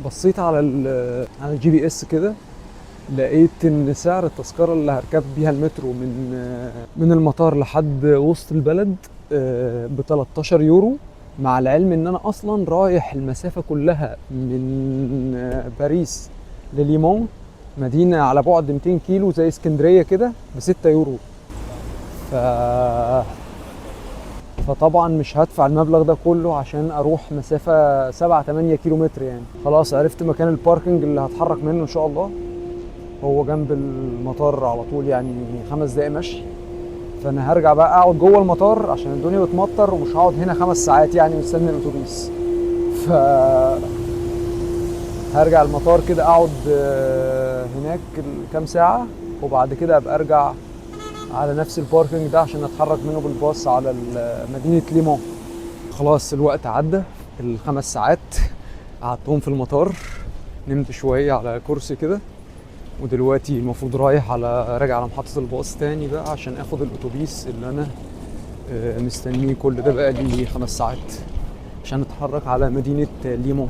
بصيت على ال GPS كده، لقيت ان سعر التذكرة اللي هركب بيها المترو من المطار لحد وسط البلد ب 13 يورو، مع العلم ان انا اصلا رايح المسافة كلها من باريس لليمون، مدينة على بعد 200 كيلو زي اسكندرية كده، ب 6 يورو. فطبعا مش هدفع المبلغ ده كله عشان اروح مسافة 7 8 كيلو متر يعني. خلاص عرفت مكان ال parking اللي هتحرك منه ان شاء الله، هو جنب المطار على طول، يعني 5 دقايق مشي. فانا هرجع بقى اقعد جوه المطار عشان الدنيا بتمطر، ومش هقعد هنا 5 ساعات يعني مستني الاتوبيس. هرجع المطار كده اقعد هناك كام ساعة، وبعد كده ابقى ارجع على نفس ال parking ده عشان اتحرك منه بالباص على مدينة ليمون. خلاص الوقت عدى ال5 ساعات، قعدتهم في المطار، نمت شوية على كرسي كده، ودلوقتي المفروض رايح على راجع على محطة الباص تاني بقى عشان اخد الاتوبيس اللي انا مستنيه كل ده بقى لي 5 ساعات عشان اتحرك على مدينة ليمون.